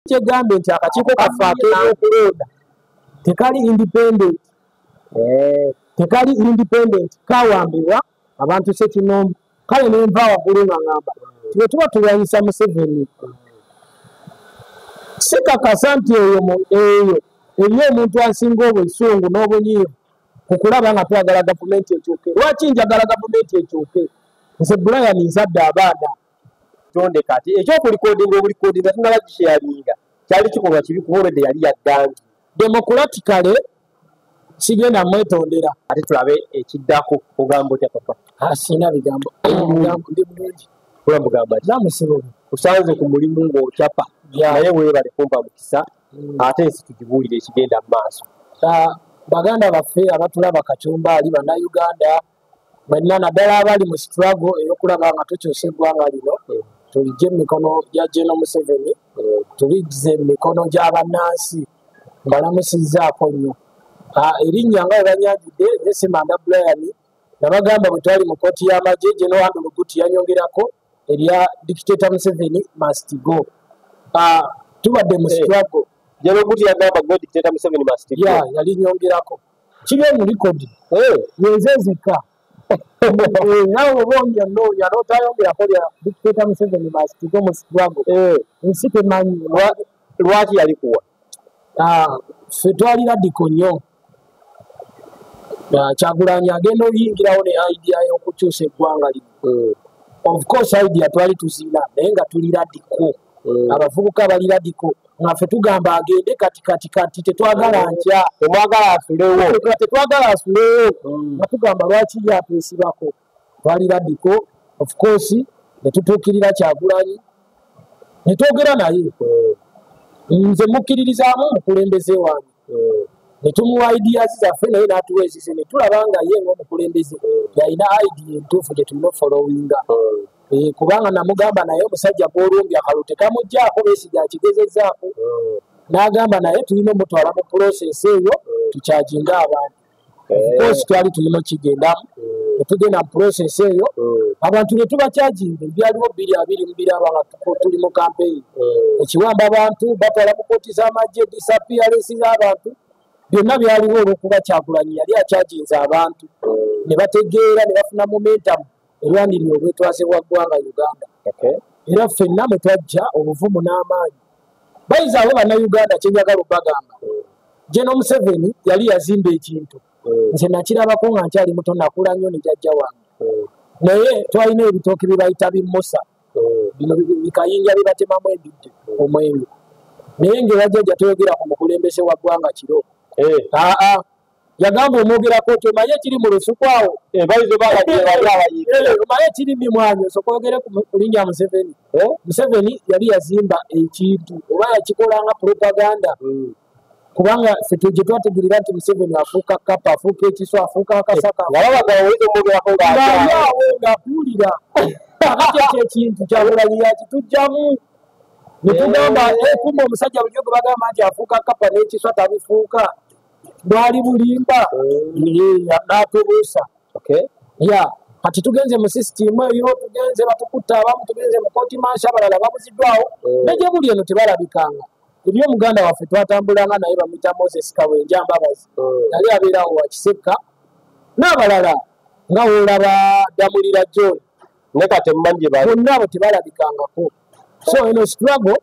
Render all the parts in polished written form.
Kyegambe nti akakiiko kaffe ak'ebyokulonda tekali independent, tekali independent, kawambibwa abantu sekinombu. Kale nenva waggulu nga ngamba nti bwe tuba tulwanyisa Museveni, sikakasa nti eyo eriyo omuntu asinga obusungu n'obunyiivu ku kulaba nga twagala gavumenti ekyuke. Lwaki njagala gavumenti ekyuke? Nze Brian nzadde abaana. Tonde kati ekyokulikodinga obulikodinga tunaba gisharinga kyali kikolwa kibi kuba olwedde yali yaggangi. Democratically sigenda mwetondera. Ate tulabe ekiddako. Ogamba otya papa? Sina bigambo. Ndi bulungi. Olamugamba ki? Namusibo. Osanze ku mulimu ng'okyapa. Naye weebale kumpa mukisa, ate ensi tugibuulire ekigenda mu maaso. Baganda baffe abatulaba Kachumbali, Bannayuganda mwenna, naddala abali mu struggle ey'okulaba nga tukyusa eggwanga lino, tuligye mu mikono gya General Museveni, tuligye mu mikono gy'abannansi, mbalamusizzaako nnyo. Erinnya nga bwe banyanjudde, nze Ssemanda Brian. Nabagamba bwe twali mu kkooti y'amagye, General Andrew Gutti yanyongerako erya Dictator Museveni must go. Tubadde mu struggle. General Gutti yagamba gwe Dictator Museveni must go. Ya, yali nyongerako. Kiri mu record. Yenze nzekka. Nawe oba onnoonya n'otayongerako lya Dictator Museveni must go mu struggle. Ensi temanyi. Lwaki yalikuwa? Ffe twali radical nnyo. Kyagulanyi agenda oyingirawo ne idea y'okukyusa eggwanga lino. Of course idea twali tuzina, naye nga tuli radical. Abavubuka bali radical. Nga ffe tugamba agende kati kati kati, tetwagala nkya. Temwagala asulewo. Tetwagala asulewo. Nga tugamba lwaki ye atwesibako. Twali radical, of course, ne tutuukirira Kyagulanyi, ne twogera naye. Nze mukkiririzaamu omukulembeze wange. Ne tumuwa ideas zaffe naye n'atuwa ezize, ne tulaba nga ye ng'omukulembeze yalina idea entuufu gye tulina ofollowinga. Kubanga namugamba naye omusajja gw'olumbye akalulu tekamuggyaako, Besigye akigezezzaako. N'agamba naye tulina omutwala mu process eyo tukyajinga abantu. Of course twali tulina okigendamu, ne tugenda mu process eyo, abantu ne tubakyajinga. Ebyaliwo 2020 nga tuli mu campaign. Ekiwamba abantu batwala mu kkooti z'amagye, disappearance z'abantu, byonna byaliwo olw'okuba Kyagulanyi yali akyajinze abantu. Ne bategeera ne bafuna momentum erwanirira obwetwaze bwa ggwanga Uganda. Era ffenna mwe twajja obuvumu n'amaanyi. Bayizaawo Bannayuganda kye njagala obbagamba. General Museveni yali yazimba ekintu. Nze nakirabako nga nkyali muto, nakula nnyo ne jjajja wange. Naye twalina ebitooke bye bayita bimmusa. Bino bikayinja bye batemamu embidde omwenge. Naye ng'ewa jjajja toyogera ku mukulembeze wa ggwanga kiro. Yagamba omwogerako oti omanye ekiri mu lusuku awo. Omanye ekiri mimwanyi, osooka oyogere ku linnya Museveni. Museveni yali yazimba ekintu oba yakikola nga propaganda. Kubanga ffe gye twategeerera nti Museveni afuuka kkapa, afuuka ekiswa, afuuka akasaka. Ng'ali awo ng'akuwulira. Kakati ekyo ekintu Kyagulanyi yakituggyamu. Ne tugamba kumbe omusajja bulijjo gwe bagamba nti afuuka kkapa n'ekiswa tabifuuka. Bwali bulimba. N'atubuusa. Kati tugenze mu sisitimu eyo, tugenze batukutta abamu, tugenze mu kooti maaso, abalala babuziddwawo. Ne gye buli eno tebalabikanga. Eri omuganda waffe twatambulanga naye bamuyita Moses Kawenja Mbabazi. Yali abeerawo wa Kisekka. N'abalala nga w'olaba Damulira John. Ne kati mumanyi gye bali. Bonna abo tebalabikangako. So eno struggle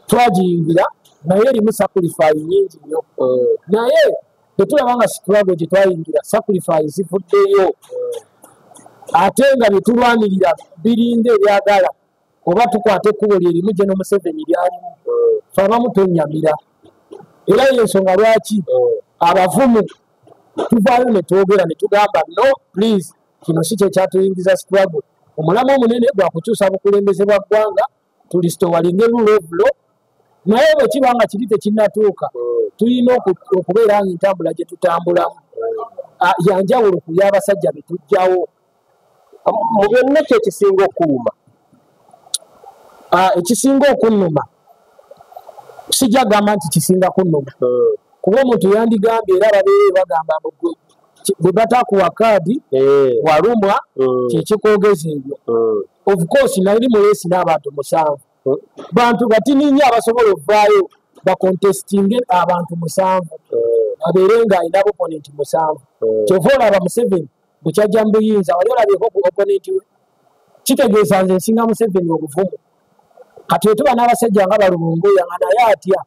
twagiyingira naye erimu sacrifice nnyingi nnyo. Naye bwe tulaba nga struggle gye twayingira sacrifice zivuddeyo. Ate nga bye tulwanirira biringa ebyagala oba tukwata ekkubo lye limu General Museveni lyalimu. Ffe abamu twennyamira. Era y'ensonga lwaki abavumu tuvaayo ne twogera ne tugamba no please, kino si kye kyatuyingiza struggle. Omulamu omunene gwa kukyusa bukulembeze bwa ggwanga, tulistowalinge rule of law. Naye bwe kiba nga kiri tekinnatuuka, tulina okubeera nga entambula gye tutambulamu ya njawulo ku y'abasajja be tuggyawo. Mu byonna ki ekisinga okukuluma? Ekisinga okunnuma sijja kugamba nti kisinga kunnuma, kuba omuntu yandigambye era babeere bagamba mbu bwe batakuwa kaadi walumwa kyekikwogeza ebyo. Of course nali muleesi n'abantu 7. Bantu batini nnyo abasobola okuvaayo bakontestinge abantu 7, abeere nga alina opponent 7. Kyova olaba Museveni bwe kyajja mu buyinza, wali olabyeko ku opponent we? Kitegeeza nze nsinga Museveni obuvumu. Kati bwe tuba n'abasajja nga balubunguya nga naye atya,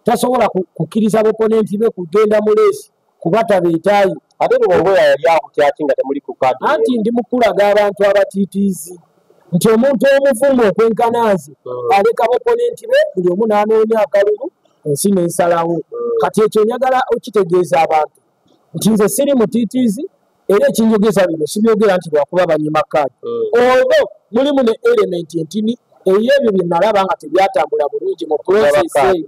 tasobola kukkiriza opponent be kugenda mu race kuba tabeetaayi. Ate Lubongoya yali akutyaki nga temuli ku kaadi? Anti ndi mukulaga abantu abatiitiizi nti omuntu omuvumu okwenkana nze aleka opponent be buli omu n'anoonya akalulu, ensi n'ensalawo. Kati ekyo njagala okitegeeza abantu nti nze siri mutiitiizi, era ekinjogeza bino sibyogera nti lwakuba banyima kaadi, although mulimu ne element entini ey'ebyo bye nalaba nga tebyatambula bulungi mu process eyo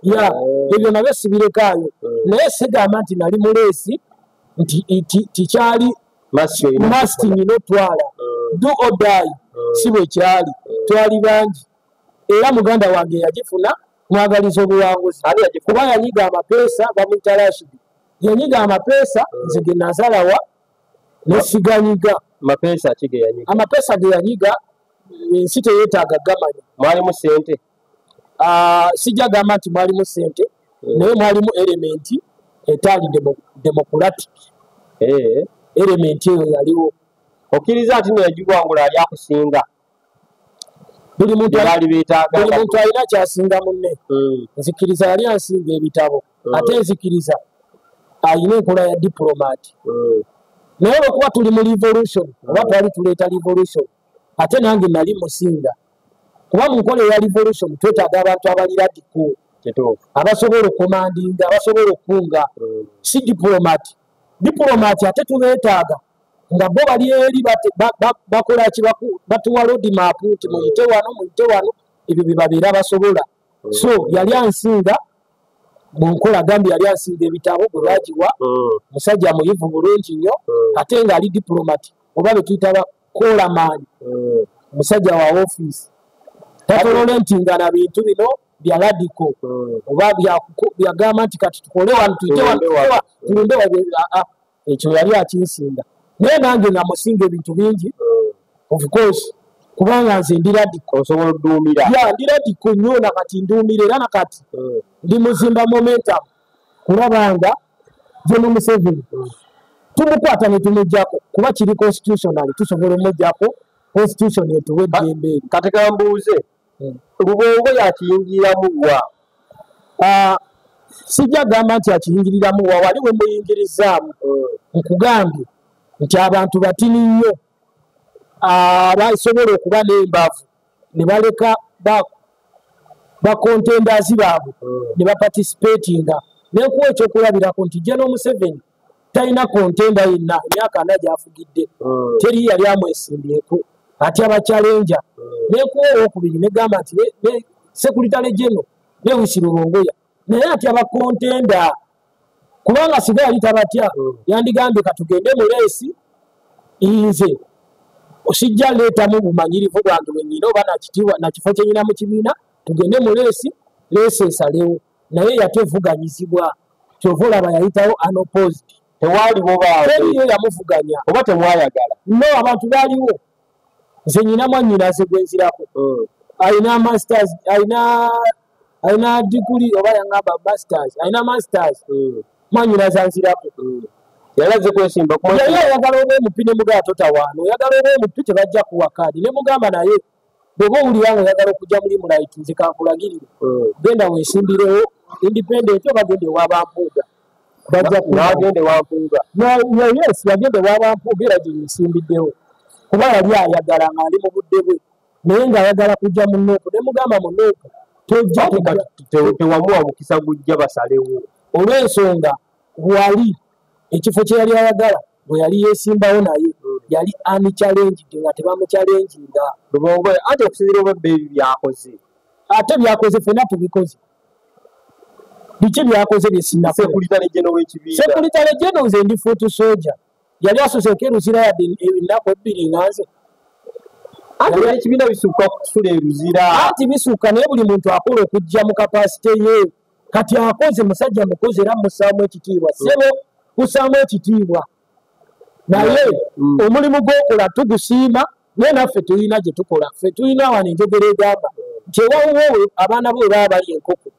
ya ebyo nabyo sibirekaayo. Naye sigamba nti nali mu race nti tikyali must nina otwala, do or die, si bwe kyali. Twali bangi, era muganda wange yagifuna, mwagaliza obuwanguzi kuba yanyiga amapeesa. Bamuyita Rashidi, yanyiga amapeesa, nze ge nazalawa nesiganyiga. Mapeesa ki ge yanyiga? Amapeesa ge yanyiga ensi teyeetaaga gamanya. Mwalimu sente? Sijja gamba nti mwalimu sente, naye mwalimu element etaali democratic. Element eyo yaliwo. Okkiriza nti neyagigwangula ali akusinga? Buli muntu alina kyasinga munne. Nzikiriza yali ansinga ebitabo, ate nzikiriza alina enkola ya diplomat. Naye olwokuba tuli mu revolution, oba twali tuleeta revolution, ate nange nali musinga, kuba mu nkola eya revolution twetaaga abantu abali radical, abasobola okomandinga, abasobola okukunga, si diplomat. Diplomat ate tubeetaaga nga bo bali eri bakola ki? Batuwa roadmap nti muyite wano, muyite wano, ebyo bye babeera basobola. So yali ansinga mu nkola, gambye yali ansinga ebitabo bwe bagiwa. Musajja muyivu bulungi nnyo, ate ng'ali diplomat oba be tuyita bakolamaani, musajja wa ofiisi, tatoleratinga na bintu bino bya radical oba byagamba nti kati tukole wano, tuyite wano, tulunde. Ekyo yali akinsinga, naye nange nga musinga ebintu bingi, of course, kubanga nze ndi radical. Osobola odduumira. Ya, ndi radical nnyo, nakati nduumira, era nakati ndi muzimba momentum kulaba nga Gen Museveni tumukwata ne tumugjako, kuba kiri constitutional, tusobola omugjako, constitution etuwa eddembe eri. Kati kambuuze, Lubongo yakiyingiramu wa? Sijja gamba nti akiyingiriramu wa, wali we muyingirizaamu. Nkugambye nti abantu batini nnyo abasobola okuba n'embavu ne baleka bacontenders baabwe ne baparticipatinga. Nenkuwa ekyokulabirako nti General Museveni talina contender yenna, emyaka 40 gyafugidde teri yali amwesimbyeko ate abachallenger. Nenkuwa owokubiri negamba nti secretary general Lewis Rubongoya naye ati abacontender, kubanga singa yali tabatya yandigambye katugende mu race, nze osijja leetamu bumanyirivu bwange bwenyina oba nakitiibwa nakifo kyenyina mu kibiina, tugende mu race, race esalewo. Naye yatevuganyizibwa, kyova olaba yayitawo unopposed. Tewaaliwo baabwe? Teriyo yamuvuganya. Oba temwayagala? No, abantu baaliwo. Nze nyina mwannyinaze gwenzirako alina masters, alina diguli oba yaŋŋamba masters, alina masters, mwannyinaze anzirako. Yali azze kwesimba? Yali ayagala oba omupi, ne mugamba totawaana, oyagala oba omupi tebajja kuwa kaadi. Ne mugamba naye bw'oba owulira nga oyagala okujja muli limelight, nze kankulagirire, genda weesimbirewo independent oba genda ewa bampuuga, bajja. N'agenda ewa Mpuuga? Yes, yagenda ewa bampuuga, era gye yesimbiddewo, kuba yali ayagala nga ali mu budde bwe, naye ng'ayagala kujja mu NUP. Ne mugamba mu NUP tojja. Tewamuwa mukisa gujja basalewo? Olw'ensonga wali ekifo kye yali ayagala bwe yali yeesimbawo, naye yali unchallenged, nga tebamuchallenginga. Lubongo ate okusinziira oba ebyo byakoze? Ate byakoze ffenna tubikoze. Biki byakoze bye sinnakola? Secretary general w'ekibiina. Secretary general, nze ndi foot soldier. Yali asoseeko eruzira yadde ennaku 2 nga nze? Ate ekibiina bisukka kusula eruzira. Anti bisukka, naye buli muntu akola okujja mu capacity ye. Kati akoze, musajja mukozi, era mussaamu ekitiibwa, ssebo, kussaamu ekitiibwa, naye omulimu gw'okola tugusiima, naye naffe tulina gye tukola. Ffe tulina wano enjogera egamba Nti ewawuwo abaana bo baba balya enkoko,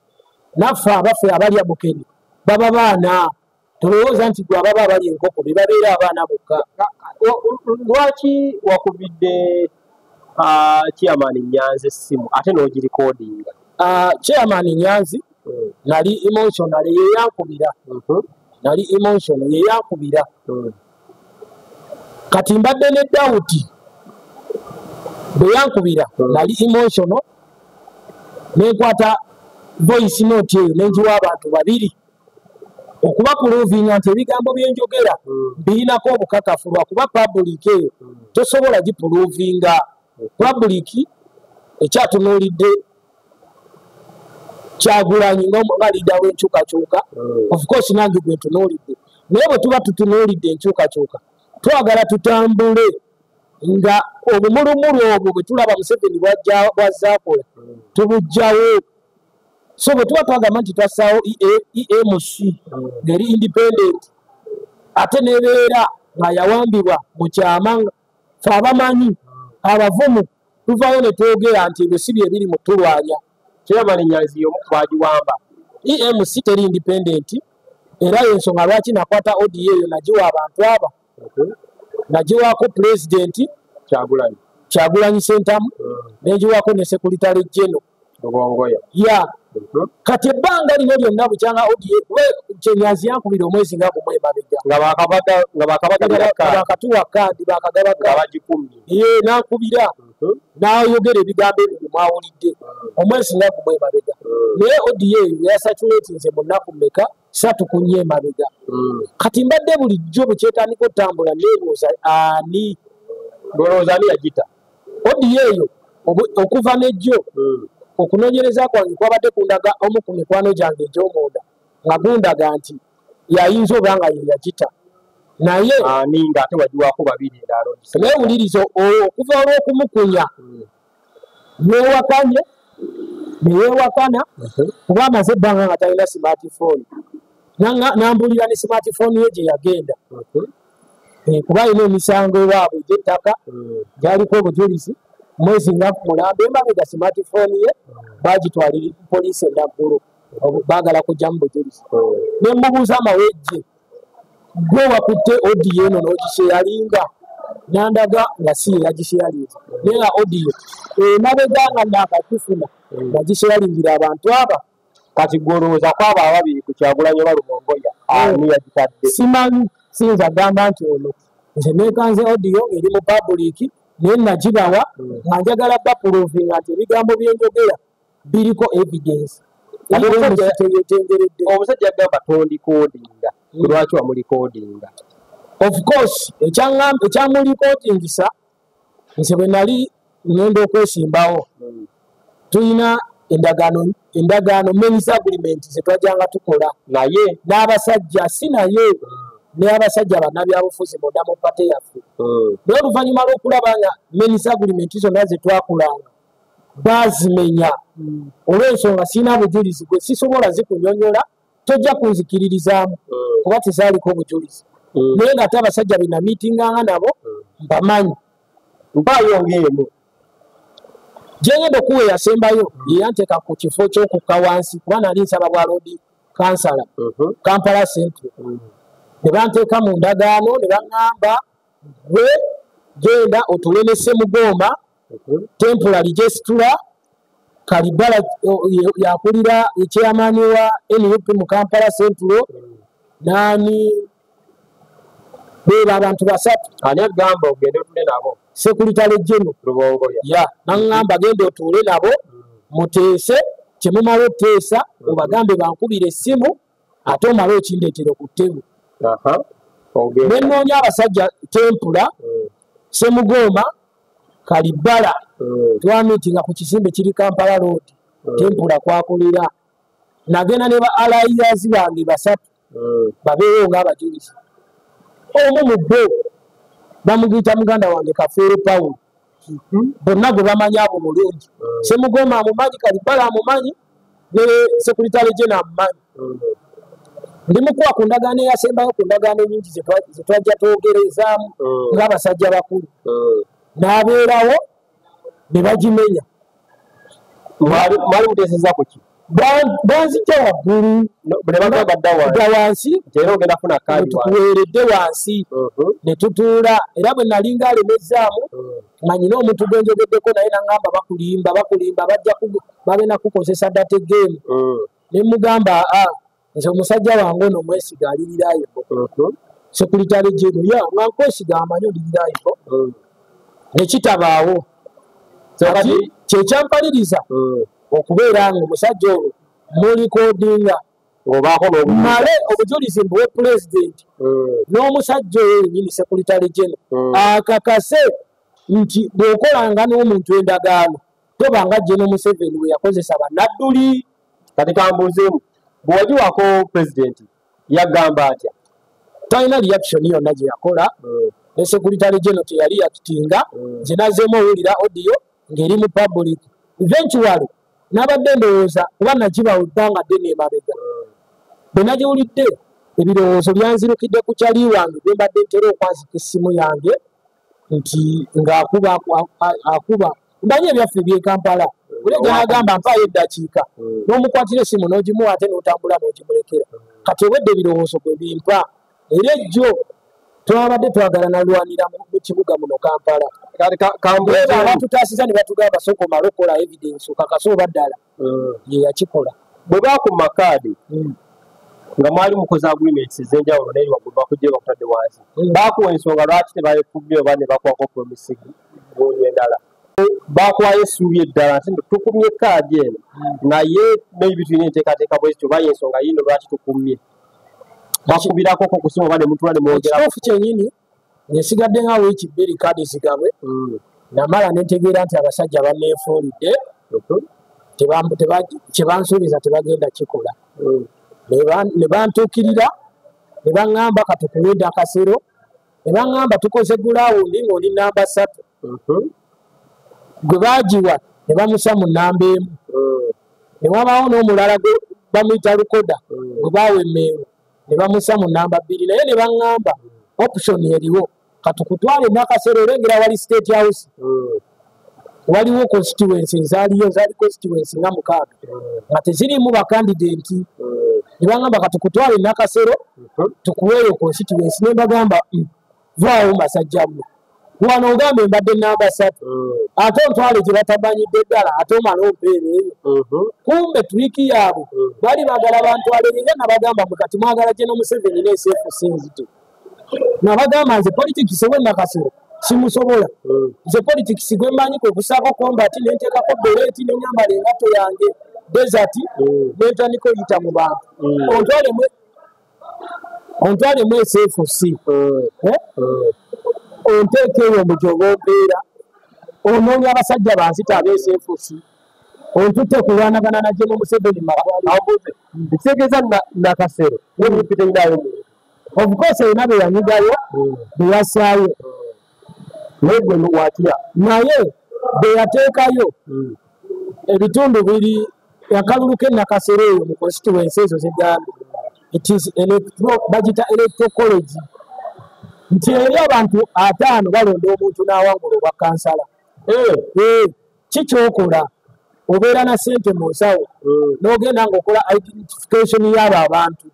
naffe abaffe abalya mukene baba baana. Tolowooza nti gwe ababa abalya enkoko be babeera abaana bokka. Lwaki wakubidde Chairman Nyanzi essimu ate n'ogirikodinga? Chairman Nyanzi nali emotional, yeyankubira. Nali emotional, yeyankubira. Kati mbadde ne doubt bwe yankubira, nali emotional, nenkwata voice note eyo nenjiwa abantu babiri okuba provinga nti ebigambo byenjogera birinako obukakafu, lwakuba public eyo tosobola giprovinga. Public ekyatunuulidde Kyagulanyi nga leader w'enkyukakyuka, of course nange gwe ntunuulidde, naye bwe tuba tutunuulidde enkyukakyuka twagala tutambule nga obumulumulu obwo bwe tulaba Museveni bw'azaakola tubuggyawo. So bwe tuba twagamba nti twassaawo EMC ng'eri independent ate nebeera nga yawambibwa mu kyama, fe abamanyi abavumu tuvaayo ne twogera nti ebyo si bye biri mu tulwanya. Chairman Nyanzi y'omu ku baagiwamba. EMC teri independent, era y'ensonga lwaki nakwata audio eyo nagiwa abantu aba, nagiwaako Pulezidenti Kyagulanyi, Kyagulanyi Ssentamu, nengiwaako ne Secretary General Rubongoya. Ya, kati ebbanga lino lyonna bukyanga audio Kyenyanzi yankubira omwezi nga gumu emabega nga bakabagabira kaadi, bakatuwa kaadi, bakagaba nga kaadi, bagikumye. Ye nankubira n'ayogera ebigambo ebyo bye mwawulidde omwezi nga gumu emabega, naye audio eyo yasatulatinze mu nnaku mmeka? 3 ku 4 emabega. Kati mbadde bulijjo bwe kyetandika otambula neebuuza ani Ndowooza ani yagita audio eyo okuva n'ejjo. Okunoonyereza kwange kwabadde kundaga omu ku mikwano gyange egy'omunda nga gundaga nti yayinza oba nga ye yagita, naye ani ng'ate wagiwaako babiri endala? Naye wuliriza, okuva olw'okumukunya yeewakanye ne yeewakana, kuba amaze ebbanga nga talina smartphone, n'ambuulira ne smartphone ye gye yagenda, kuba alina emisango ewaabwe egy'ettaka gyaliko obujulizi. Mwezi nga mulamba emabega smartphone ye bagitwalira poliisi ennaggulu, baagala kuggyamu bujulizi. Ne mmubuuza, amawejje gwe wakutte audio eno n'ogisharinga? Nandaga nga si ye yagisharinze, naye nga audio emabega nga naakagifuna nagisharingira abantu aba. Kati gwe olowooza ku abo ababiri, ku Kyagulanyi oba Rubongoya, ani yagitadde? Simanyi, siyinza kugamba nti ono. Nze neekanze audio eri mu public, naye nagibawa nga njagala baprovinga nti ebigambo byenjogera biriko evidence. Teyetengeredde. Omusajja yagamba tondikodinga, lwaki wamulikodinga? Of course ekyamulikodingisa, nze bwe nali ngenda okwesimbawo, tulina endagaano, men's agreement, ze twajjanga tukola naye n'abasajja, si naye, n'abasajja bannabyabufuzi munda mu party yaffe. Naye oluvannyuma lw'okulaba nga men's agreement zonna ze twakolanga baazimenya, olw'ensonga sirina bujulizi gwe sisobola zikunyonnyola, tojja kunzikiririzaamu kuba tezaaliko obujulizi, naye ng'ate abasajja be namiitinganga nabo mbamanyi. Mpaayo ng'emu. Gyengenda okuwa eyasembayo, ye yanteeka ku kifo ky'okukka wansi, kuba nali nsaba bwa ward councillor Kampala Central, ne banteeka mu ndagaano ne baŋŋamba, gwe genda otuule ne Ssemugomba temporary registrar, Kalibala yakulira chairman wa NUP mu Kampala Central, nani, beeba abantu basatu. Ani agamba ogende otule nabo? Secretary General. Rubongoya. Ya, naŋŋamba genda otuule nabo muteese, kyemumala otuteesa obagambe bankubira essimu, ate omale okindeetera ku ttebe. Ogenda. Ne nnoonya abasajja Tempula, Semugomba, Kalibala. Twamiitinga ku kizimbe kiri Kampala Road, Tempula kwakolera. Nagenda ne ba allies bange basatu babeewo ng'abajulizi. Omu mu bo bamugiyita muganda wange Kafeero Paulo, bonna gwe bamanyi abo bulungi. Semugomba amumanyi, Kalibala amumanyi, ne Secretary General amumanyi. Ndi mukuwa ku ndagaano eyasembayo ku ndagaano ennyingi ze twajja twogerezaamu ng'abasajja bakulu, n'abeerawo ne bagimenya. Mwali muteesezza ku ki? Banzijja waggulu ne bagamba dda wansi era ogenda kufuna kaadi tukuweeredde wansi ne tutuula. Era bwe nalinga alemezzaamu nga nyina omuntu gwe njogeddeko naye nangamba bakulimba bajja bagenda kukozesa data game. Ne mugamba nze omusajja wange ono mwesiga alirirayo secretary general ya nga nkwesiga amanyi olirirayo ne kitabaawo. Kati kyekyampaliriza okubeera nga omusajja olwo mulikodinga male obujulizi mbuwe pulezidenti n'omusajja oyo yennyini secretary general akakase nti bw'okolanga n'omuntu endagaano tobanga General Museveni we yakozesa bannadduli. Kati kambuuzeemu, bwe wagiwako pulezidenti yagamba atya? Talina reaction yonna gye yakola ne secretary general teyali yakitinga. Nze nazzeemu owulira audio ng'eri mu public. Eventually nabadde ndowooza kuba nagibawa ebbanga ddene emabega. Bwe nagiwulidde ebirowoozo byanzirukidde ku kyali wange gwe mbadde ntera okwazika essimu yange nti ng'akuba akuba mmanyi ebyaffe eby'e Kampala. Buli gy'agamba mpaayo eddakiika n'omukwatira essimu n'ogimuwa ate n'otambula n'ogimulekera. Kati obwedde ebirowoozo gwe bimpa. Era ejjo twabadde twagala nalwanira mu kibuga muno Kampala. Abatutaasiza ne batugamba sooka omale okukola evidence okakase oba ddala ye yakikola. Bwe baakuma kaadi nga mwali mukoze agreements ez'enjawulo naye waggulu bakuggyeyo bakutadde wansi, baakuwa ensonga lwaki tebayekubye oba ne bakuwako promise gundi endala? Bakuwayo essuubi eddala nti tukumye kaadi eno naye maybe tulina enteekateeka bwe zityo oba y'ensonga yiino lwaki tukumye. Bakubirako ku kusimu oba ne mutula ne mwogera. Ekituufu kyennyini nesigadde nga wiiki 2 kaadi zigabwe, namala ne ntegeera nti abasajja banneefuulidde kye bansuubiza tebagenda kikola. Ne bantuukirira ne baŋŋamba katukuwedde akasero, ne baŋŋamba tukoze gulaawundi ng'oli namba 3. Gwe baagiwa ne bamusa mu namba 1. Ne wabaawo n'omulala gwe bamuyita Lukoda gwe baawa emmeeru ne bamusa mu namba 2. Naye ne baŋŋamba option eriwo katukutwale Nakasero olengera wali State House waliwo constituency ezaaliyo zaali constituency nga 6 nga tezirimu bakandidenti. Ne baŋŋamba katukutwale Nakasero tukuweeyo constituency. Ne mbagamba vaawo basajja mmwe, wano ogambe mbadde namba 3 ate ontwale gye batamanyidde ddala ate omale ompeera eyo. Kumbe triiki yaabwe baali baagala bantwale era nabagamba mwe kati mwagala General Museveni ne SFC nzite. Nabagamba nze politics we Nakasero simusobola. Nze politics gwe mmanyi kwe kusaako combat ne nteekako beret ne nyambala engatto yange desert ne ntandika oyita mu bantu. Ontwalemu SFC onteeka eyo mu gy'oba ompeera, onoonya abasajja banzita ab'e SFC ontutte kulwanagana na General Museveni Makwali. Ekitegeeza Nakasero NUP terinayo muntu. Of course erina be yanyigayo be yassaayo naye gwe watya? Naye be yateekayo ebitundu biri akalulu k'e Nakasero eyo mu constituency ezo zegambye it is bagita electoral college nti eri abantu 5 balonda omuntu n'awangula obwa kansala. Ki ky'okola? Obeera na ssente mu nsawo n'ogenda ng'okola identification y'abo abantu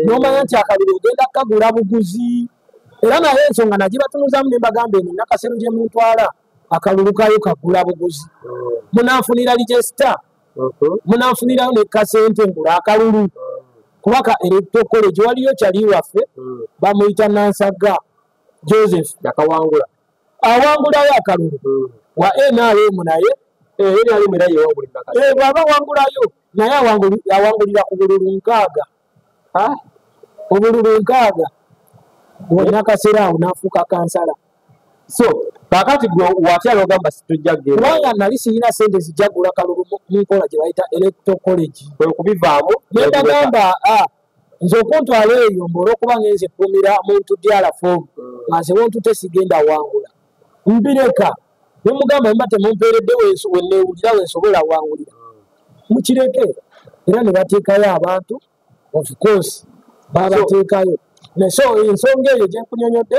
n'omanya nti akalulu ogenda kukagula buguzi. Era naye ensonga nagibatunuzaamu ne mbagamba eno Nakasero gye muntwala akalulu kaayo kagula buguzi. Munanfunira register, munanfunirayo ne kasente ngula akalulu. Kuba ka electoral college waliyo kyali waffe bamuyita Nansagga Joseph yakawangula, awangulayo akalulu wa NRM naye NRM era yewangulira Nakasero. Bw'aba awangulayo naye awangulira ku bululu 6. Obululu 6 wa Nakasero awo n'afuuka kansala. So kaakati gwe watya n'ogamba tujja kugenda? Kubanga nali sirina ssente zijja kugula kalulu mu nkola gye bayita electoral college. Kwe kubivaamu ne mbagamba nze okuntwala eyo mbu olw'okuba ngenze kuumira muntu DR form nga nze wontutte sigenda wangula mbireka. Ne mugamba mba temumpeeredde wenneewulira wensobola wangulira mukireke. Era ne bateekayo abantu, of course babateekayo. So ensonga eyo gye nkunyonyodde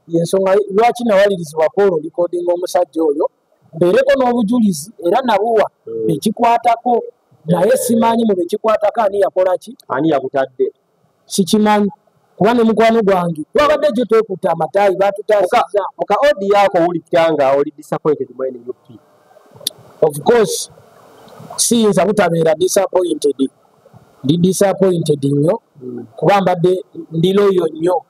y'ensonga lwaki nawalirizibwa kwolwo recording omusajja oyo Mbeereko n'obujulizi era nabuwa ekikwatako, naye simanyi mu bekikwatako ani yakola ki, ani yakutadde, sikimanyi. Kuba ne mukwano gwange twabadde gyo twekutte amataayi batutaasizza. Muka odi yako owulira nga oli disappointed mu NUP? Of course siyinza butabeera disappointed, ndi disappointed nnyo kuba mbadde ndi loyo nnyo.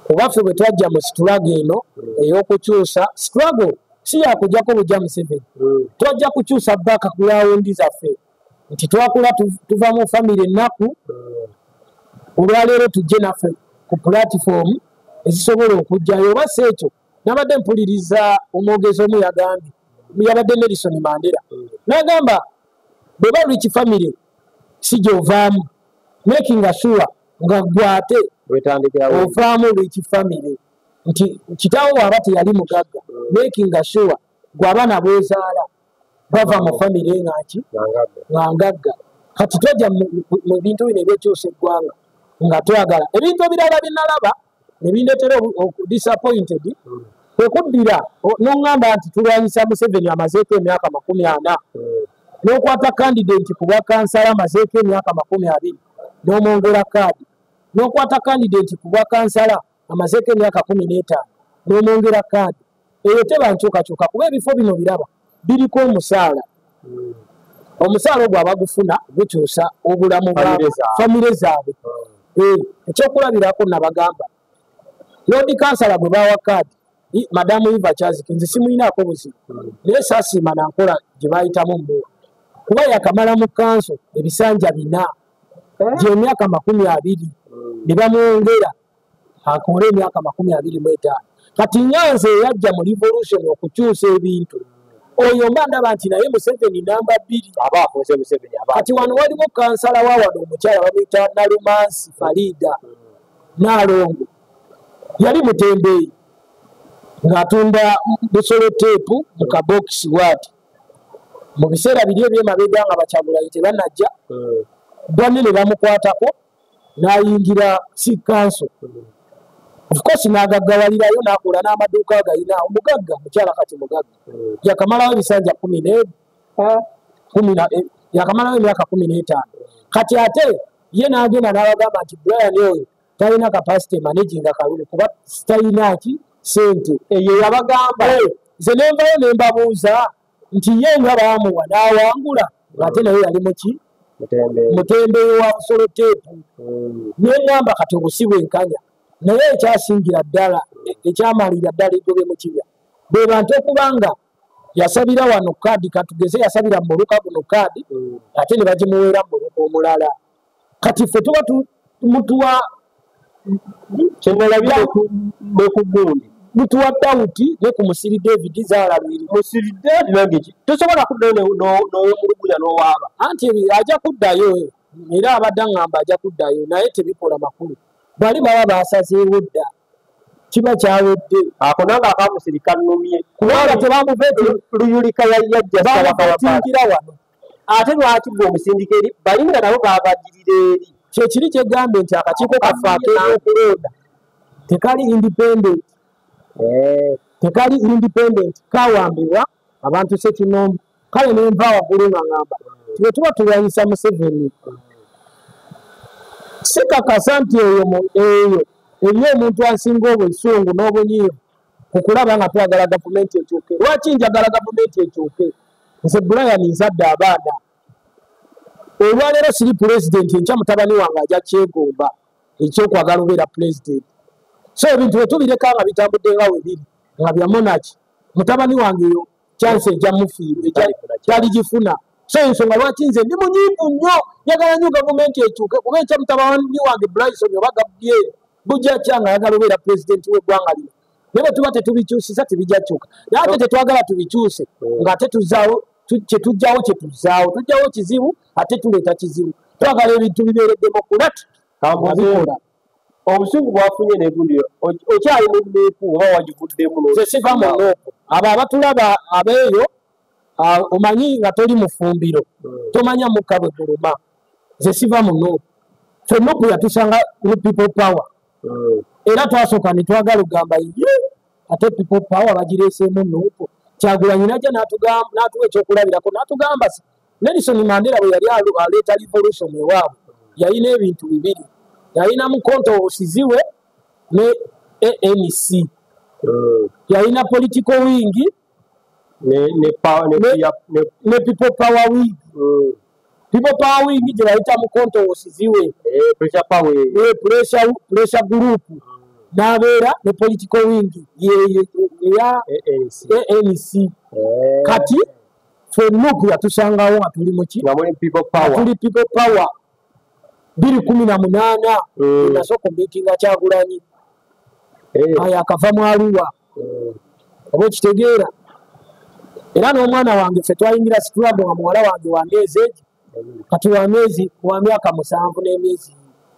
Kuba ffe bwe twajja mu struggle eno ey'okukyusa, struggle si yakujjako bujja Museveni, twajja kukyusa background zaffe nti twakula tuva mu famire ennaku, olwaleero tujje naffe ku platform ezisobola okujjayo. Oba si ekyo, nabadde mpuliriza omwogezi omu yagambye, yabadde Nelson Mandela, n'agamba bwe ba rich family si gy'ovaamu, making sure nga ggwe ate ovaamu rich family, nti kitaawo bw'aba teyali mugagga, making sure gwe abaana b'ozaala bava mu famire nga ki, nga ngagga. Kati twajja mu bintu bino ebyekyusa eggwanga nga twagala ebintu ebirala bye nalaba ne bindeetera disappointed, kwe kuddira n'oŋŋamba nti tulwanyisa Museveni amazeeko emyaka 40, n'okwata candidate ku bwa kansala amazeeko emyaka 20 n'omwongera kaadi, n'okwata candidate ku bwa kansala amazeeko emyaka 15 n'omwongera kaadi. Eyo teba nkyukakyuka, kuba ebifo bino biraba biriko omusaala. Omusaala ogwo abagufuna gukyusa obulamu bwa famire zaabwe. Ekyokulabirako nabagamba Lord Kansala gwe bawa kaadi, Madamu Eva Kyazike, nze simuyinaako buzibu, naye saasiima nankola gye bayitamu mmuwa, kuba yakamala mu kanso ebisanja 4 gy'emyaka 20 ne bamwongera akole emyaka 25. Kati nyanze eyajja mu revolution okukyusa ebintu, oyo mba ndaba nti naye Museveni namba 2. Aba afuuse Museveni. Kati wano waliwo kansala wa wano omukyala bamuyita Nalumansi Farida Naalongo, yali mutembeeyi ng'atunda busolo teepu mu kabokisi waati. Mu biseera biri ebyemabega nga Bakyagulanyi tebannajja, banne ne bamukwatako n'ayingira si kanso. Of course n'agaggawalirayo n'akola n'amaduuka agayina. Omugagga mukyala kati mugagga, yakamalawo ebisanja 10, yakamalawo emyaka 15. Kati ate ye n'agenda n'abagamba nti Brian oyo talina capacity managinga kalulu kuba talina ki sente. Eyo yabagamba. Nze nenvayo ne mbabuuza nti ye nga baamuwa n'awangula ng'ate naye yali muki, mutembeeyi wa busolo teepu. Neŋŋamba kati obusi bwenkanya. Naye ekyasingira ddala, ekyamalira ddala egobye mu kibya, bwe bantu okubanga yasabira wano kaadi, katugeze yasabira mu muluka guno kaadi, ate ne bagimuweera mu muluka omulala. Kati ffe tuba mutuwa kyenalabye ne ku gundi mutuwa dawuti ne ku Musiri David Zaalalwiri. Musiri David nange tosobola kuddayo n'owemulugunya n'owaaba. Anti ajja kuddayo, era abadde aŋŋamba ajja kuddayo, naye tebikola makulu, bali baba basazeewo dda, kiba kyawedde. Ako nange akamusiri kannumye. Kubanga tebamuvetingira Luyulika yajja wano. Ate lwaki gwe omusindika eri bali nga nabo babagirira eri? Kyekiri kyegambe nti akakiiko kaffe ak'ebyokulonda tekali independent, tekali independent, kawambibwa abantu sekinoomu. Kale nenva waggulu nga ŋŋamba nti bwe tuba tulwanyisa Museveni, sikakasa nti eyo eyo eri omuntu asinga obusungu n'obunyiivu ku kulaba nga twagala gavumenti ekyuke. Lwaki njagala gavumenti ekyuke? Nze Brian nzadde abaana. Olwaleero siri pulezidenti, enkya mutabani wange ajja kyegomba ekyokwagala obeera pulezidenti. So ebintu bwe tubireka nga bitambudde nga we biri nga bya monarchy, mutabani wange eyo chance ejja mufiirwa, kyaligifuna. So ensonga lwaki nze ndi munyiivu nnyo, njagala nnyo gavumenti ekyuke, kuba enkya mutabani wange Bryson oba Gabriel bujja kya nga ayagala obeera pulezidenti w'eggwanga lino. Naye bwe tuba tetubikyusiza tebijja kyuka. Naye ate tetwagala tubikyuse ng'ate tuzaawo kyetujjawo, kyetuzaawo tujjawo kizibu, ate tuleeta kizibu. Twagala ebintu bibeere democratic. Bikola obusungu bwafunye negundi, okyali mu NUP oba wagivuddemu? Nze siva mu NUP. Abo abatulaba abeeyo, omanyi nga toli mufumbiro tomanya mukka bwe guluma. Nze siva mu NUP. Ffe NUP yatusanga mu People Power, era twasooka ne twagala okugamba ye ate People Power bagireeseemu NUP. Kyagulanyi najja n'atuwa ekyokulabirako, n'atugamba Nelson Mandela bwe yali aleeta revolution ewaabwe yalina ebintu bibiri, yalina Mukonto Osiziwe ne ANC, yalina political wing ne people power wing. People power wing gye bayita Mukonto Osiziwe, pressure group, n'abeera ne political wing eya ANC. Kati ffe NUP yatusangawo nga tuli muki, tuli people power 2018 nasooka omiitinga Kyagulanyi ayo akava mu Arua, oba okitegeera. Era n'omwana wange ffe twayingira struggle nga muwala wange wa myezi egi, kati wa myezi wa myaka 7 n'emyezi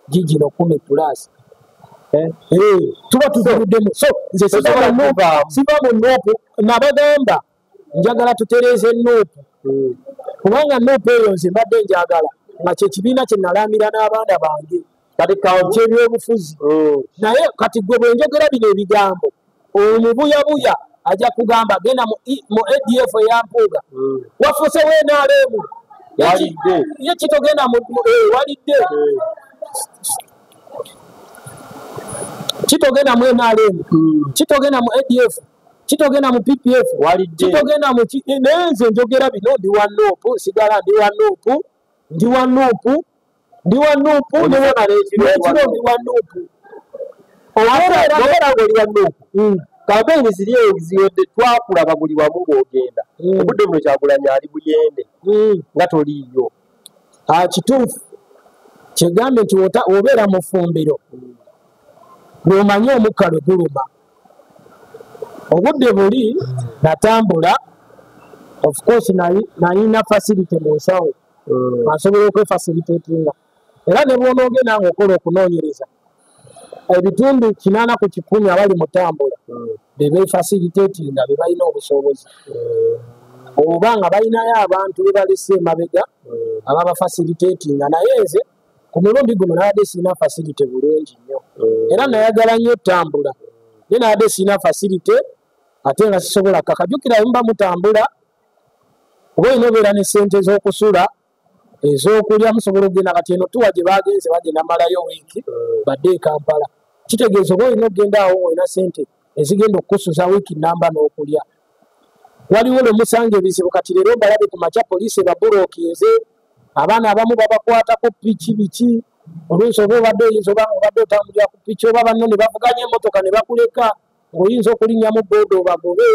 gigino 10 plus. Tuba tuvuddemu. So nze siva mu NUP, nabagamba njagala tutereeze NUP, kubanga NUP eyo nze mbadde njagala nga kye kibiina kye nalaamira n'abaana bange kyebyobufuzi. Naye kati gwe bwe njogera bino ebigambo, omubuyabuya ajja kugamba genda mu ADF eya Mpuuga, wafuuse NRM, ye kitogenda walidde, kitogenda mu NRM, kitogenda mu ADF, kitogenda mu PPF, kitogenda mu. Naye nze njogera bino, ndi wa NUP, sigala ndi wa NUP, ndi wa NUP, ndi wa NUP, n'ekiro ndi wa NUP. Obeera ng'oli wa NUP, kampeyini ziri eziwedde twakulaba buli wamu ng'ogenda. Obudde buno Kyagulanyi ali Buyende nga toliiyo. Kituufu kyegambe nti obeera mu ffumbiro lw'omanye omukka lwe guluma. Obudde buli natambula, of course nalina facility mu nsawo, nsobola okwefacilitatinga. Era ne bw'onoogenda ng'okola okunoonyereza, ebitundu 8 ku 10 abali mutambula be beefacilitatinga, be balina obusobozi, oba nga balinayo abantu be balese emabega ababafacilitatinga. Naye nze ku mulundi guno nabadde sirina facility bulungi nnyo, era nayagala nnyo ttambula, naye nabadde sirina facility ate nga sisobola kakajjukira muba mutambula oba olina obeera ne ssente z'okusula, ez'okulya, musobola okugenda. Kati eno tuwa gye bagenze bagenda malayo wiiki badde e Kampala, kitegeeza oba olina okugenda awo ng'olina ssente ezigenda okukusuza wiiki namba n'okulya. Waliwo lwe musanga ebizibu, kati leero mbalabe ku makya poliisi ebabulookinze, abaana abamu babakwatako piki biki, oluusi oba obadde oyinza oba obadde otambulira ku piki oba banno ne bavuganya emmotoka ne bakuleka ng'oyinza okulinnyamu booda obagobe,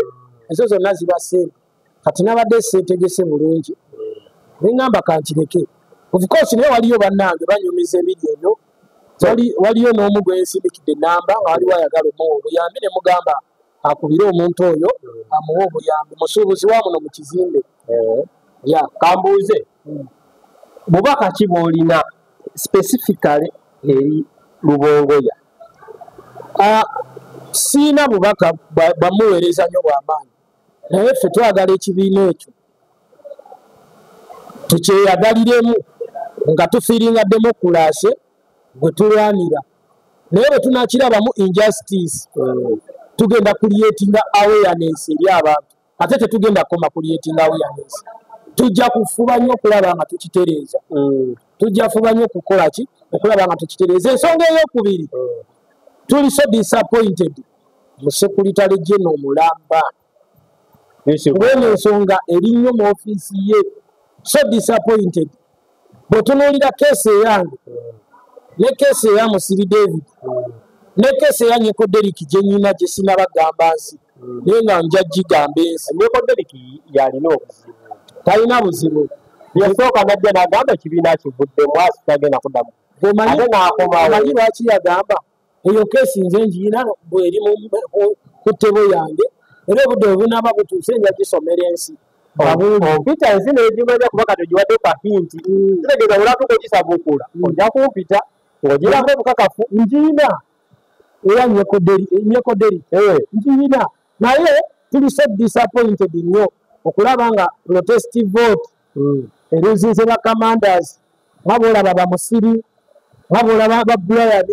ezo zonna ziba ssente. Kati nabadde sseetegese bulungi, ne ŋŋamba kankireke. Of course naye waliyo bannange banyumiza ebiri eyo, waliyo n'omu gwe nsindikidde ennamba nga waliwo ayagala omuwa obuyambi, ne mugamba akubire omuntu oyo amuwe obuyambi, musuubuzi wa muno mu kizimbe. Kambuuze, bubaka ki bw'olina specifically eri Lubongoya? Siina bubaka bamuweereza nnyo bw'amaanyi, naye ffe twagala ekibiina ekyo tukyeyagaliremu nga tufiiringa demokulase gwe tulwanira. Naye bwe tunakirabamu injustice, tugenda creatinga awareness eri abantu, ate tetugenda kukoma creatinga awareness, tujja kufuba nnyo okulaba nga tukitereeza. Tujja fuba nnyo okukola ki okulaba nga tukitereeza. Ensonga ey'okubiri, tuli so disappointed mu Secretary General omulamba, kubanga ensonga eri nnyo mu ofiisi ye. So disappointed bw'otunuulira keesi eyange ne keesi eya Musiri David ne keesi eya Nyeko Derrick gye nnyina gye sinnabagamba nsi, naye nga nja gigamba ensi. Nyeko Derrick yalina obuzibu? Talina buzibu. Yasooka najja n'agamba ekibiina kivuddemu, tagenda kuddamu. Ate n'akomawo. Omanyi lwaki yagamba eyo keesi? Nze ngiyina bw'eri ku ttebo yange, era obudde bwe bunaaba butuuse nja gisomera ensi. Ompita ensi n'egimanya, kuba kati ogiwadde ka hint, kitegeeza bw'olatuuka ogisabukula ojja kumpita ng'ogirako obukakafu. Ngiina era Nyeko Derrick ngiina, naye tuli so disappointed nnyo okulaba nga protest vote eruzinze ba commanders, nga bw'olaba ba Musiri, nga bw'olaba ba Brian,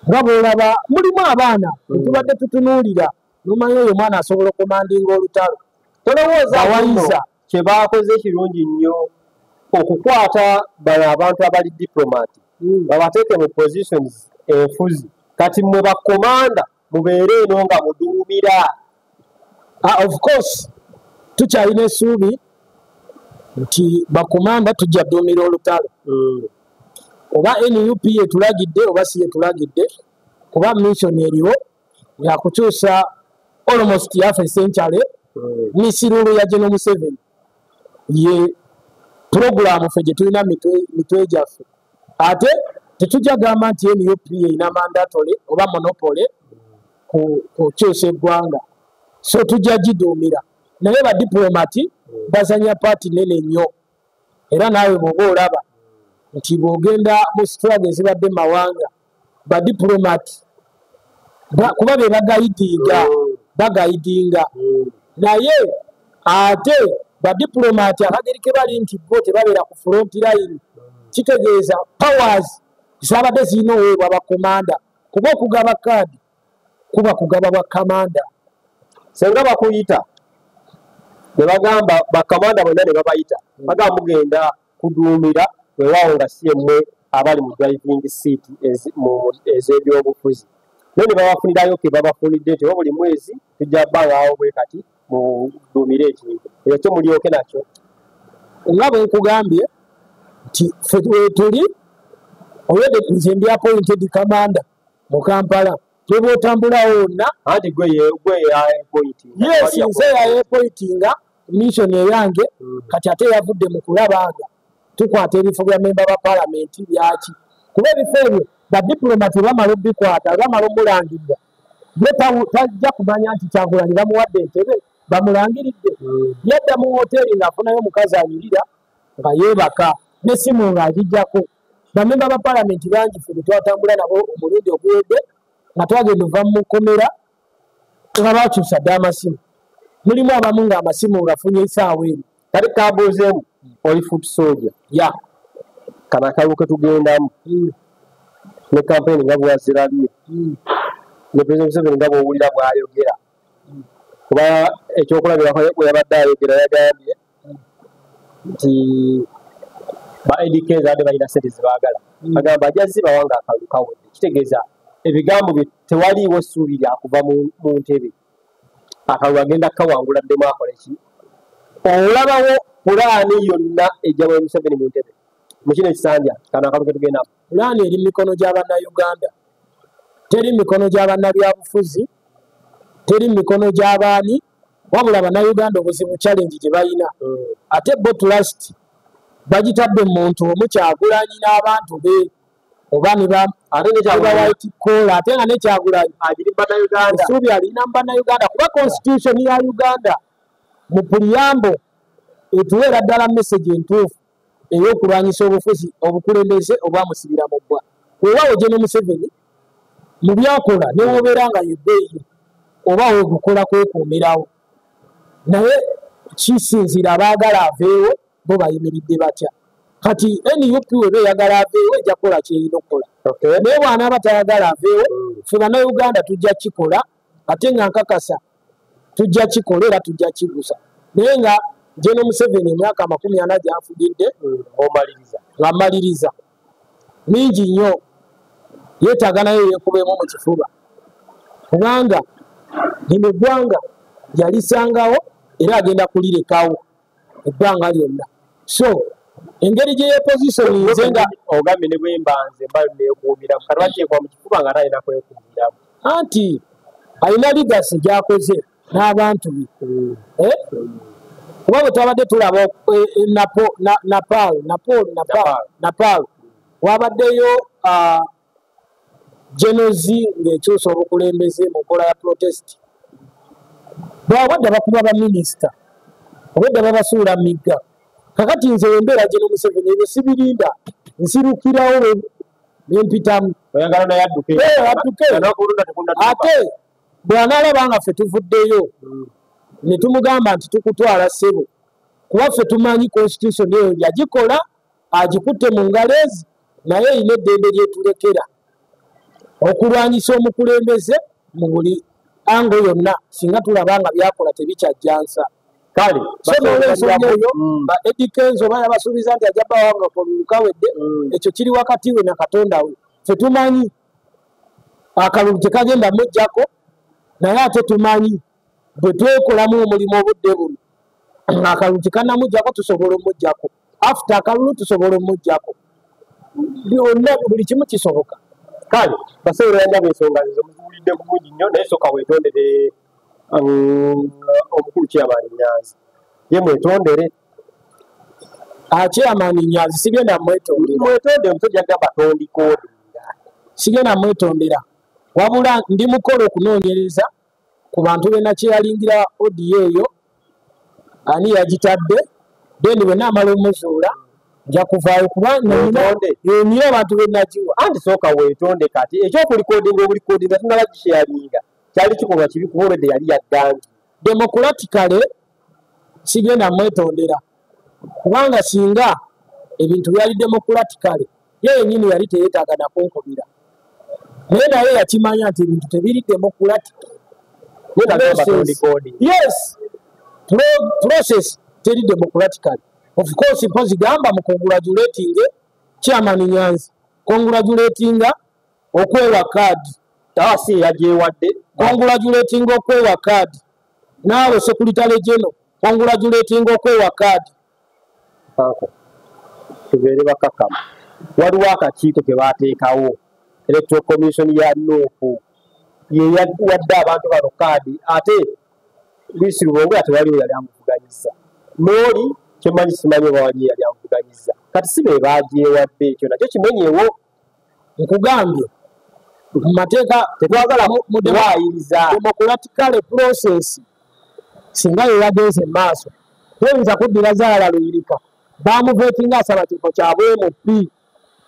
nga bw'olaba mulimu abaana tubadde tutunuulira. Nomanya oyo omwana asobola okomandinga olutalo. Tolowooza nno kye baakoze kirungi nnyo okukwata bano abantu abali diplomat babateeke mu positions enfuzi, kati mmwe bakomanda mubeere eno nga muduumira? Of course tukyalina essuubi nti bakomanda tujja dduumira olutalo, oba NUP yetulagidde oba si yetulagidde, kuba mission eriwo yakukyusa almost half a century misirulu ya General Museveni. Ye puroguramu ffe gye tulina mitwe gyaffe, ate tetujja gamba nti NUP erina mandatory oba monopoly kukyusa eggwanga, so tujja giduumira. Naye badiplomati bazanya paati nene nnyo, era naawe bw'oba olaba nti bw'ogenda mu struggle ezibadde mawanga, badiplomati kuba be bagayidinga. Naye ate badiplomati akageri ke bali nti bo tebabeera ku front line, kitegeeza powers zabadde zirina oweebwa bakomanda, kuba okugaba kaadi kuba kugaba bwa kamanda. Senga bakuyita ne bagamba bakamanda bonna ne babayita, bagamba mugenda kuduumira, weewaawo nga si emmwe abali mu driving seat ez'ebyobufuzi, naye ne babafunirayo ke babafunidde nti oba buli mwezi tujja bbangaawo bwe kati muduumire ekintu ekyo mulyoke nakyo. Nga bwe nkugambye nti ffe wetuli already, nze ndi appointed commander mu Kampala, ne bw'otambulawo wonna. Anti gwe appointing. Yes, nze yaappointinga mission eyange. Kati ate yavudde mu kulaba nga tukwata ebifo bya memba ba palamenti byaki, kuba ebifo ebyo badiplomati bamala obikwata, bamala omulangirira, ye tajja kumanya nti Kyagulanyi bamuwadde entebe, bamulangiridde. Yadda mu woteeri ng'afunayo omukazi anyirira nga yeebaka n'essimu ng'agijjako. Bamemba ba palamenti bangi ffe twatambula nabo omulundi oguwedde nga twagenda ova mu kkomera nga bakyusa dde amasimu, mulimu abamu ng'amasimu ngafunye essaawa eno. Kati kambuuzeemu, oli foot soldier, ya kano akalulu ke tugendamu ne kampeyini nga bwazirabye ne President Museveni nga bw'owulira bw'ayogera, kuba ekyokulabirako bwe yabadde ayogera yagambye nti ba ADK zaadde balina ssente zebaagala, agamba ajja zibawa nga akalulu kawedde. Kitegeeza ebigambo bye tewaliiwo ssuubi lyakuva mu ntebe, akalulu agenda kawangula ddemu akole ki? Olabawo pulaani yonna ejja bwa Museveni mu ntebe mu kino ekisanja kano akalulu ke tugendamu? Pulaani eri mu mikono gya Bannayuganda, teri mikono gya bannabyabufuzi, teri mikono gy'abaani, wabula Bannayuganda obuzibu challenge gye balina, ate bo trust bagitadde mu muntu omu, Kyagulanyi n'abantu be, oba ne ba white collar, ate nga ne Kyagulanyi agiri Bannayuganda, essuubi alina mu Bannayuganda, kuba constitution ya Uganda mu preamble etuweera ddala message entuufu ey'okulwanyisa obufuzi obukulembeze obwamusibira mu bbwa. Weewaawo General Museveni mu byakola ne w'obeera nga yebbeeyi oba weegukola kwekuumirawo, naye kisinziira abaagala aveewo bo bayimiridde batya. Kati NUP weba eyagala aveewo ejja kukola kyerina okukola, naye bw'anaaba tayagala aveewo, ffe Bannayuganda tujja kikola, ate nga nkakasa tujja kikola era tujja kigusa. Naye nga General Museveni emyaka 40 gy'anfugidde nga mmaliriza mingi nnyo, yeetaaga naye yeekubemu mu kifuba, kubanga lino eggwanga yalisangawo era agenda kulirekawo ebbanga lyonna. So engeri gye yeepositioninze nga ogambye ne bwe mbanze mba neekuumiramu, kati lwaki yeekuba mu kifuba nga talina kwekuumiramu? Anti alina legacy gy'akoze n'abantu be, kuba bwe twabadde tulaba Napal wabaddeyo genozi ng'ekyusa obukulembeze mu nkola ya protest, bwabadde bakuba baminisita obwedda babasuula migga. Kakati nze wembeera General Museveni ebyo sibirinda, nsirukirawo nempitamu. Oyagala naye adduke. Adduke. Ate bw'anaalaba nga ffe tuvuddeyo ne tumugamba nti tukutwala ssebo, kuba ffe tumanyi constitution eyo yagikola agikutte mu ngalo ezi, naye erina eddembe lyetulekera okulwanyisa omukulembeze mu buli ango yonna singa tulaba nga byakola tebikyajjansa. Kale so n'olwensonga eyo ba Eddy Kenzo bayabasuubiza nti ajja bbawanga akalulu kawedde, ekyo kiri wakati we na Katonda we. Ffe tumanyi akalulu tekagenda mujjako, naye ate tumanyi bwe twekolamu omulimu obudde buno akalulu tekanamujjako, tusobola omujjako. After akalulu tusobola omujjako, byonna buli kimu kisoboka. Kale basobola yandaba ensonga ezo muziwulidde bulungi nnyo, naye sooka weetondere omukulu Chairman Nyanzi. Ye mwetondere. Chairman Nyanzi sigenda mwetondera. Mwetondere, omusajja agamba tondikodinga. Sigenda mwetondera, wabula ndi mukolo okunoonyereza ku bantu be nakyeyalingira audio eyo ani yagitadde, then bwe naamala omuzuula nja kuvaayo kuba nina abantu be nagiwa. Anti sooka weetonde kati ekyokulikodinga obulikodinga tunaba gisharinga kyali kikolwa kibi kuba olwedde yali yaggangi. Democratically sigenda mwetondera, kubanga singa ebintu byali democratically ye yennyini yali teyeetaaga nakunkubira, naye naye yakimanya nti ebintu tebiri democratic. Yes, process teri democratically. Of course mpozi gamba mu congratulating Chairman Nyanzi, congratulating okwewa kaadi. Taasi yagyewadde. Congratulating okwewa kaadi. Naawe Secretary General, congratulating okwewa kaadi. Tubeere bakakkamu. Waliwo akakiiko ke baateekawo, Electoral Commission ya NUP ye yawadde abantu bano kaadi, ate Luisi Lubongoya tewaliwo yali amuvuganyizza. N'oli kyemanyi simanyi oba wali yali amuvuganyizza. Kati si be baagyewadde, ekyo nakyo kimenyewo. Nkugambye mu mateeka tetwagala kuwaayiriza. Democratically process singa ye yagenze mu maaso toyinza kuddira Zahara Luyirika bamuveetinga asaba kifo kya bwe MP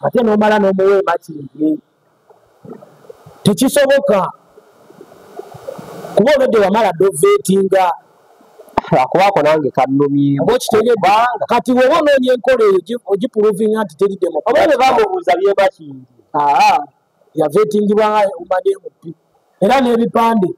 ate n'omala n'omuwa Makindye. Tekisoboka kuba olwedde wamala dda oveetinga. Akubaako nange kannumyewo. Oba okitegedde? Kati bw'oba onoonya enkola eyo ogiprovinga nti teri democratic. Oba ne bamubuuza by'e Makindye. Aa, yaveetingibwa nga Woman MP. Era n'ebipande